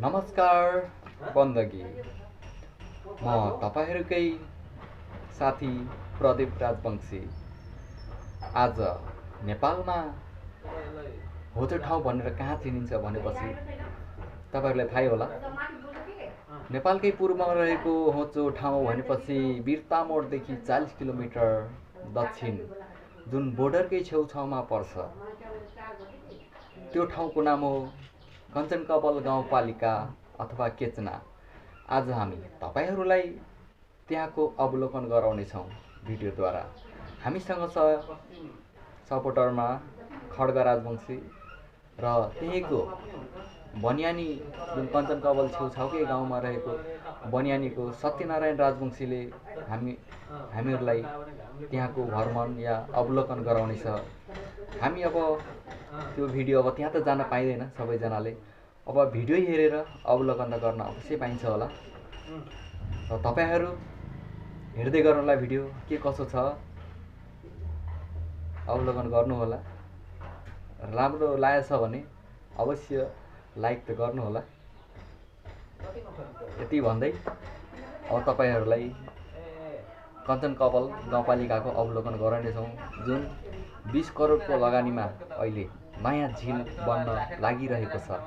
नमस्कार बन्दगी म तपाईहरुकै साथी प्रदीप राजवंशी। आज नेपालमा होचो ठाउँ भनेर कहाँ चिनिन्छ भनेपछि तपाईहरुलाई थाहै होला। नेपालकै पूर्वमा रहेको होचो ठाउँ भनेपछि बिरतामोडदेखि 40 किलोमिटर दक्षिण जुन बोर्डरकै छेउछाउमा पर्छ त्यो ठाउँको नाम हो कञ्चनकवल गाउँपालिका अथवा केचना। आज हामी तपाईहरुलाई त्यहाँको अवलोकन गराउनेछौँ भिडियोद्वारा। हामीसँग छ सपोर्टरमा खड्ग राजवंशी र त्यहीको बनियानी जुन कञ्चनकवल छेउछाउकै गाउँमा रहेको बनियानीको सत्यनारायण राजवंशीले हामीहरूलाई त्यहाँको भ्रमण या अवलोकन गराउनेछ। हामी अब त्यो भिडियो अब त्यहाँ त जान पाइँदैन सबैजनाले, अब भिडियो हेरेर अवलोकन गर्न अवश्य पाइन्छ होला। र तपाईहरु हेर्दै गर्नुहोला भिडियो के कसो छ अवलोकन गर्नु होला। राम्रो लागेछ भने अवश्य लाइक त गर्नु होला। यति भन्दै अब तपाईहरुलाई कञ्चनकवल गाउँपालिकाको अवलोकन गराउनेछौँ जुन 20 करोडको लगानीमा अहिले नयाँ झिल बन्न लागिरहेको छ।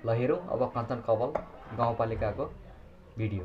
ल हेरौँ अब कञ्चनकवल गाउँपालिकाको भिडियो।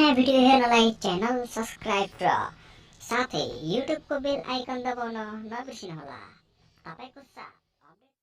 नयाँ भिडियो हेर्नलाई च्यानल सब्स्क्राइब र साथै युट्युबको बेल आइकन दबाउन नबिर्सिनुहोला। तपाईको साथ